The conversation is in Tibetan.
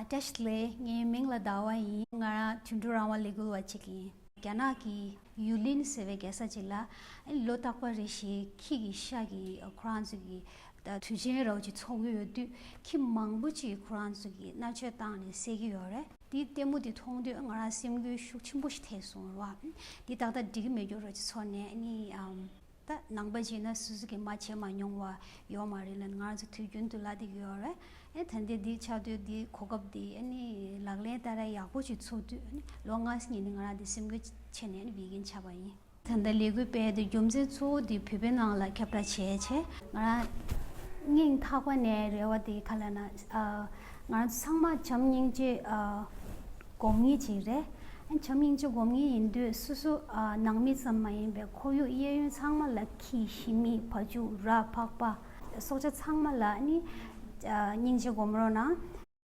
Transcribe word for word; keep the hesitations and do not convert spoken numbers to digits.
བཀྲ་ཤིས་བདེ་ལེགས། ངའི་མིང་ལ་ཟླ་བ་ཡིན། ང་རང་དུད་འགྲོ་རང་དབང་ལས་འགུལ་བ་ཅིག་ཡིན། རྒྱ་ནག་གི་ཡུ་ལིན་ཟེར་བའི་རྒྱལ་ས་ཅིག་ལ་ལོ་རྟག་པར་རེ་བཞིན་ཁྱི་གི་ཤ་གི་ཁོ་རང་ཚོ་གི་ད་དུས་ཆེན་རོགས་ཀྱི་ཚོགས་ཡོད་དུས། ཁྱི་མང་པོ་ཅིག་ཁོ་རང་ཚོ་གི་མནར་གཅོད་བཏང་ནས་བསད་ཀྱི་ཡོད་རེད། དེའི་ལྟད་མོ་དེ་མཐོང་དུས་ང་རང་སེམས་འགུལ་ཤུགས་ཆེན་པོ་ཞིག་ཐེབས་སོང་བ། འདི་ཏག་ཏག་འགྲིག་གི་མེད་རྒྱུ་རོགས་ཀྱི་ཚོར་ནས་ཨ་ནི་ཨམ། ད་ནང་པ་ཅིག་ན་སོ་སོ་གི་མ་བྱས་མ་མྱོང་བ་ཡོད་མ་རེད་ལ། ང་རང་ཚོ་དུས་རྒྱུན་དུ་ལབ་བསྡད་ཀྱི་ཡོད་རེད། ཨེ་ད་ལྟའི་འདི་ཆགས་དུས་འདི་གོ་སྐབས་འདི་ཨ་ནི་ལག་ལེན་བསྟར་ཡག་པོ་ཅིག་ཚོར་དུས། ཨ་ནི་ལོ་ལྔ་ཉིན་ནི་ང་རང་འདི་སེམས་འགུལ་ཆེ་ནས་ཨ་ནི་བི་གིན་ཆགས་པ་ཡིན། ད་ལྟ་ལས་འགུལ་སྤེལ་དུས་རྒྱུ་མཚན་གཙོ་བོ་འདི་བོད་པའི་ནང་ལ་ཁྱབ་བསྒྲགས་བྱས་བྱས་ང་རང་སྙིང་ཐག་པ་ནས་རེ་བ་འདི་ག་ལབ་ན། ཨ་ང་རང་ཚོ་ཚང་མ་བྱམས་སྙིང་རྗེ་ཨ་སྒོམ་མཁན་ཅིག་རེད། ཨ་བྱམས་སྙིང་རྗེ་སྒོམ་མཁན་ཡིན་དུས་སོ་སོ་ཨ་ནང་མི་ཙམ་མ་ཡིན་པའི་ཁོར་ཡུག་གཡས་གཡོན་ཚང་མ་ལ་ཁྱི་ཞི་མི་བ་ཕྱུགས་ར་ཕག་པ་སྲོག་ཆགས་ཚང་མ་ལ་ཨ་ནི་ཨ་སྙིང་རྗེ་སྒོམ་རོགས་གནང་